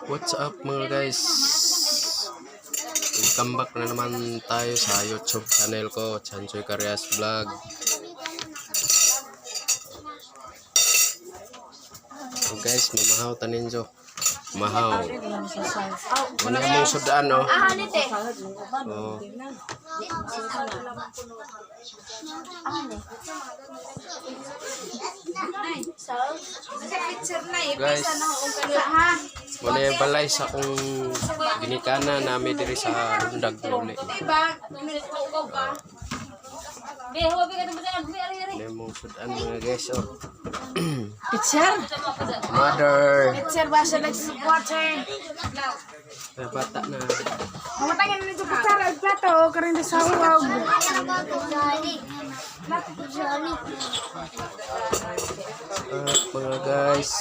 What's up, mga guys? Welcome back na naman tayo sa YouTube channel ko, Chanchoy Carias Vlog. So guys, mamahaw taninjo. Mahaw. Wala mong sudaan, no? Oh. Guys, wala yung balay sa akong ginikana nami diri sa Lundag Luli. Wala mong sudan, mga guys, oh. Picture? Mother, Picture ba siya nag-water? may bata na. Mamatangin na nito picture ang plato karon sa huwag. At mga guys,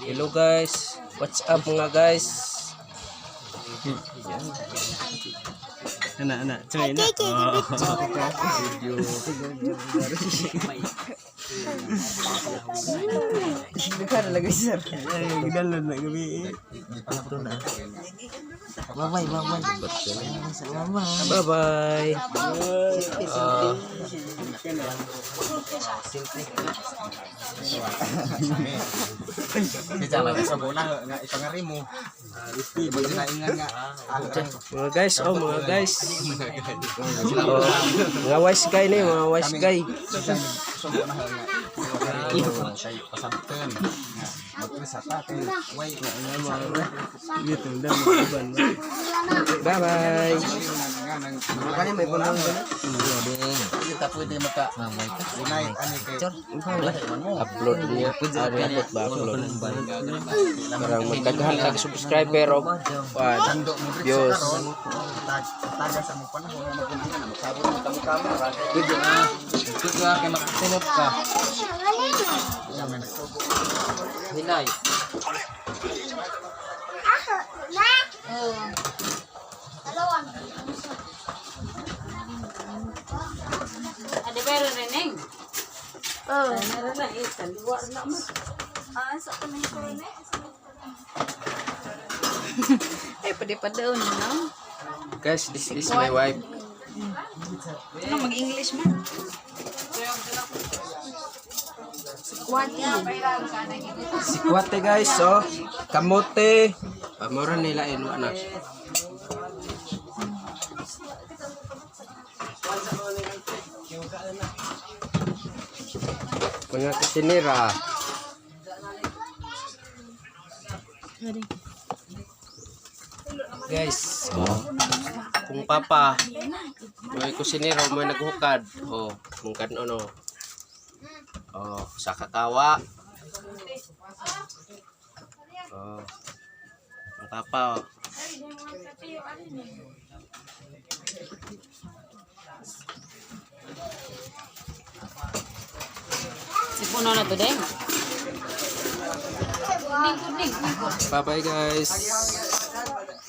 hello guys, what's up, mga guys? Ana, ana, try na. Video. Ay, gidalon na gabi. Bye-bye, bye-bye. Bye bye. Ah, Kita lang sa bona nga ipangari mo. Pag nga. Mga guys, oh, mga guys. Oh, mga wise guy ni, mga wise guy. Sa bona nga. Kay pasabten. Magprisa ta kay way Dito na mo. Bye bye. nga nang kani may bona. Kita pwede maka unite ani kay Upload niya. Ari upload ba, upload. Parang magdaghan tag subscriber og one Sando mo diri views. sa karon. Taga sa mong panahon nga magpunta na magsabot mo kamo kamo. Good ah. Good ah kay makasinop ka. Hinay. Ade pero reneng. Oh. Meron na eh, taliwa na mo. Ah, sa kanang corona. Ay, pwede pa daw no? Guys, this is my wife. Ano mag-English man? Sikwate guys, oh. Kamote. Pamura nila ilo na. Mga kusinera. Guys, oh. Kung papa, may kusinero, may naghukad. Oh, mong ano. Oh, sa kakawa. Oh. Ang papa, oh. Sipuno na to deng. Ding, ding. Bye-bye guys.